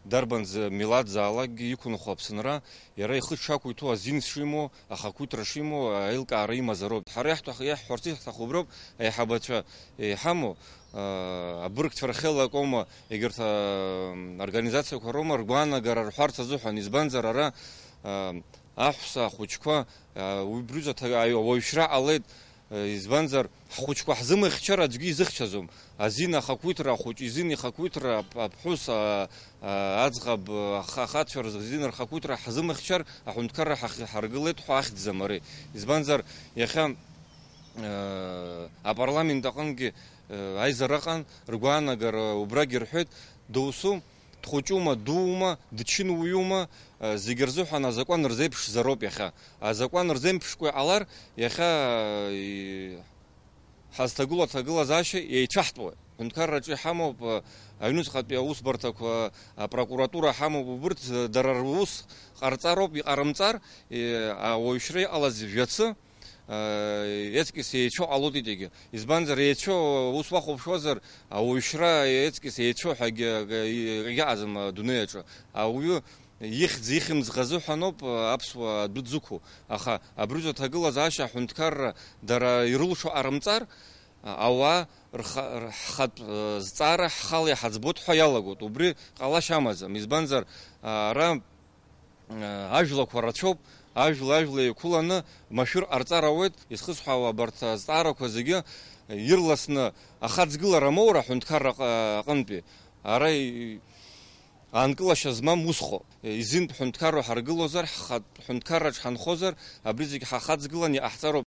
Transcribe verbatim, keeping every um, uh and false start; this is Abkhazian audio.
Дарбанзы милаҭзаалакгьы иқәынхо Аԥсынра, иара ихы дшақәиҭу, азин шимоу, ахақәиҭра шимоу аилкаара имазароуп. Ҳара иаҳҭах-, иаҳҳәарц иаҳҭаху уброуп, аиҳабацәа иҳамоу, аа, абыргцәа рхеилак аума, егьырҭ, аа, организациақәа роума ргәаанагара рҳәарц азыҳәан, избанзар ара, аа, аҳәса, ахәыҷқәа, аа, убри рзы аҭа-, ауаҩшьра ҟалеит, избанзар, ҳхәыҷқәа ҳзымыхьчар аӡәгьы изыхьчаӡом. Азин ахақәиҭра ахәыҷ, изин ихақәиҭра ап-, аԥҳәыс, а, а, аӡӷаб, аха-, ахацәа рзин рхақәиҭра ҳзымыхьчар, аҳәынҭқарра ҳахь-, ҳаргылеит ҳәа ахьӡӡам ари. Избанзар, иахьа, э, апарламент аҟынгьы, э, аизара ыҟан, ргәаанагара убрагьы рҳәеит, доусу, дхәыҷума, дуума, дчынуаҩума, э, зегьы рзыҳәан азакәан рзеиԥшзароуп иахьа. Азакәан рзеиԥшқәа иҟалар, иахьа, э, ҳазҭагылоу аҭагылазаашьа еицәаҳтәуеит. Ҳҳәынҭқарраҿы иҳамоуп, э, аҩнуҵҟатәи аусбарҭақәа, апрокуратура ҳамоуп, убырҭ, э, дара рус ҟарҵароуп, иҟарымҵар, э, ауаҩшьра иҟалаз жәацы, э, еҵкьыс еицәоу ҟалоит егьи. Избанзар, еицәоу, ус уахәаԥшуазар, ауаҩшьра еҵкьыс еицәоу ҳәагьы, э, егьаҟаӡам адунеи аҿы. Ауаҩы ихьӡ ихьымӡӷ азыҳәаноуп, э, аԥсуа адәы дзықәу. Аха абри рзы аҭагылазаашьа аҳәынҭқарра дара ирылшо ҟарымҵар, ауаа рха-, р-, ҳхатә, э, зҵаара ҳхала иҳаӡбоит ҳәа иалагоит. Убри ҟалашьа амаӡам. Избанзар, ара, э, ажәлақәа рацәоуп, ажәла-ажәла еиқәыланы машәыр ҟарҵар ауеит. Исхысҳәаауа абарҭ азҵаарақәа зегьы ирласны ахаҵгылара амоура аҳәынҭқарра аҟ-, аҟынтәи. Ара и-, Аанкылашьа змам усхо, изинтә ҳәынҭқарра ҳаргылозар, ҳхатә ҳәынҭқарраҿ ҳанхозар, абри зегь ҳахаҵгылан иҟаҳҵароуп.